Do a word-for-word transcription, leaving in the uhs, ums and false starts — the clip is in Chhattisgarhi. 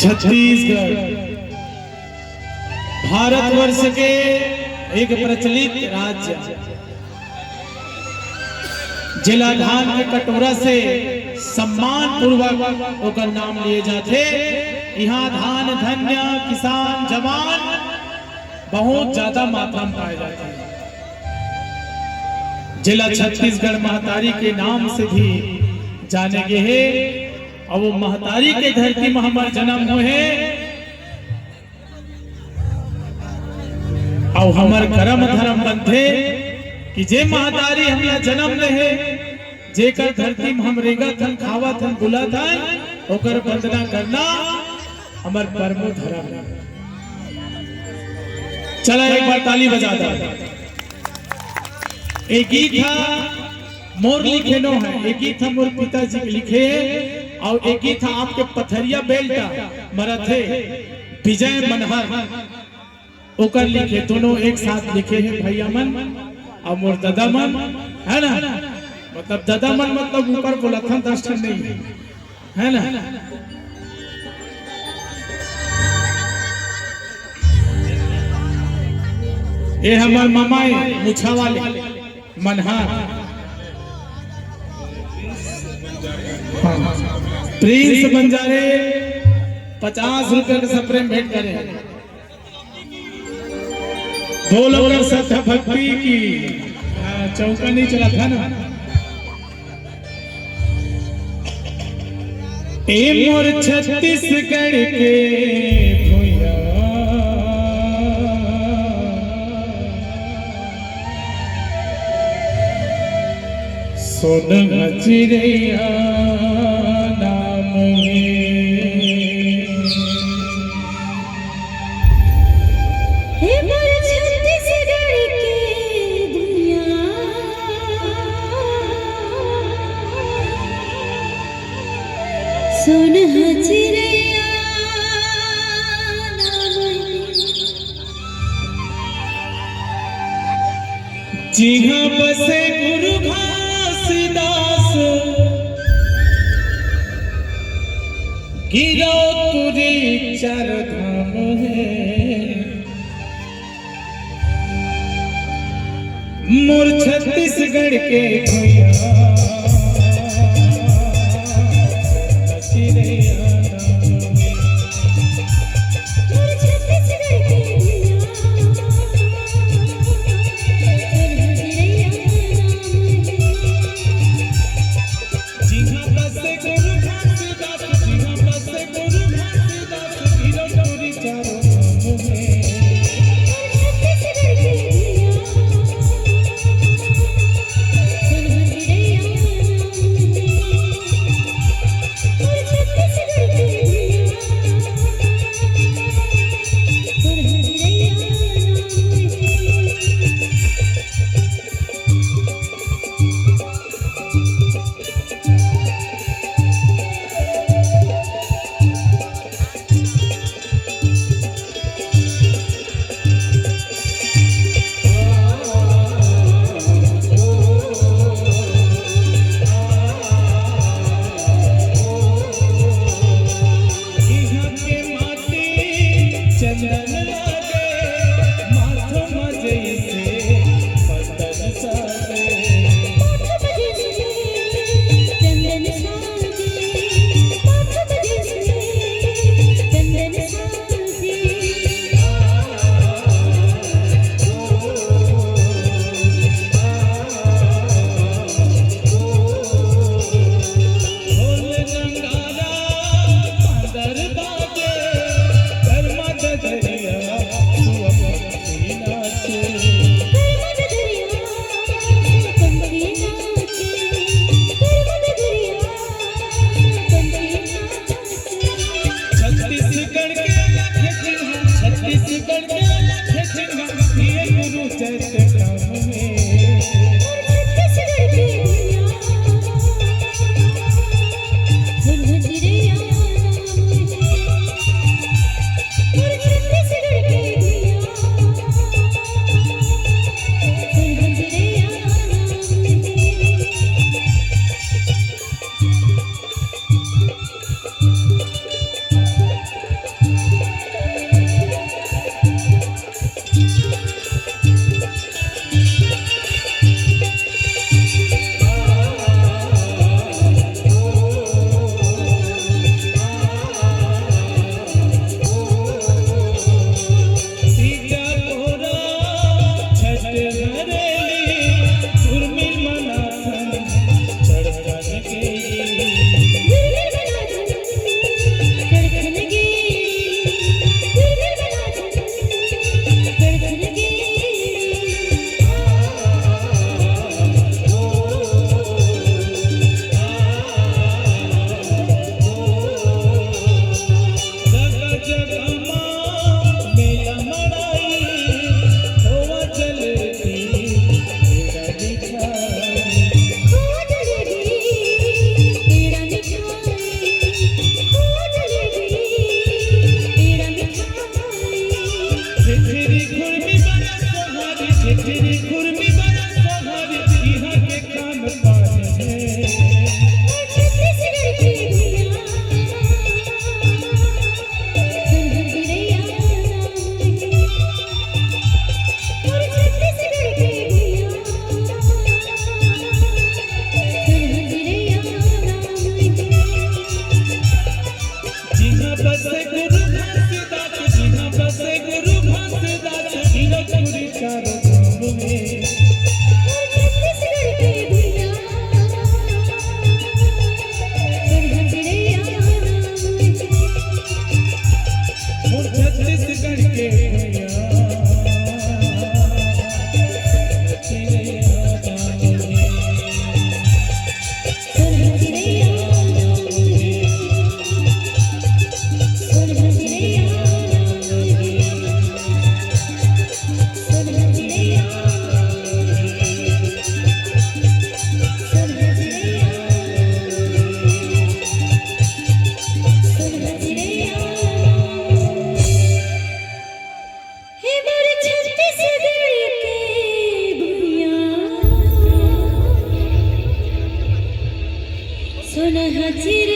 छत्तीसगढ़ भारतवर्ष के एक प्रचलित राज्य, जेला धान के कटोरा से सम्मान पूर्वक ओकर नाम लिए जाथे। इहाँ धान धन्य किसान जवान बहुत ज्यादा मात्रा में पाए जाथे, जेला छत्तीसगढ़ महतारी के नाम से भी जाने गे हे। अउ वो महतारी के धरती में हमर जन्म होए हे, अउ हमर करम धरम बनथे कि जे महतारी हमला जन्म दे हे, जेकर धरती में हम रेंगत हन, खावत हन, बुलत हन, ओकर वंदना करना हमर परमो धरम हे। चला एक बार ताली बजा दे। ए गीत ह मोर लिखे नो हे, ए गीत ह मोर पिताजी के लिखे हे, अउ ए गीत ह आपके पथरिया बेल्ट म रथे विजय मनहर, ओकर लिखे, दोनों एक साथ लिखे हे भैया मन अउ मोर ददा मन, हे ना? मतलब ददा मन मतलब ऊपर बोलत हन, दस ठन नहीं हे, हे ना? ए हमर मामा ए मुछा वाले मनहर, हाँ, प्रिंस बंजारे पचास रुपया के सप्रे भेंट करे। बोल ओकर श्रद्धा भक्ति की। हाँ, चौका नहीं चला था ना। ए मोर छत्तीसगढ़ के भुइयां, सोनहा चिरैया नाम हे। हे मोर छत्तीसगढ़ के भुइयां, सोनहा चिरैया नाम हे। जिहाँ बसे गुरु घासीदास, गिरौदपुरी चार धाम हे। मोर छत्तीसगढ़ के भुइयां, चिरैया नाम हे। मोर छत्तीसगढ़ के भुइयां, चिरैया नाम हे। जिहाँ बसे गुरु घासीदास, जिहाँ बसे गुरु घासीदास, गिरौदपुरी चारों धाम हे। हचिर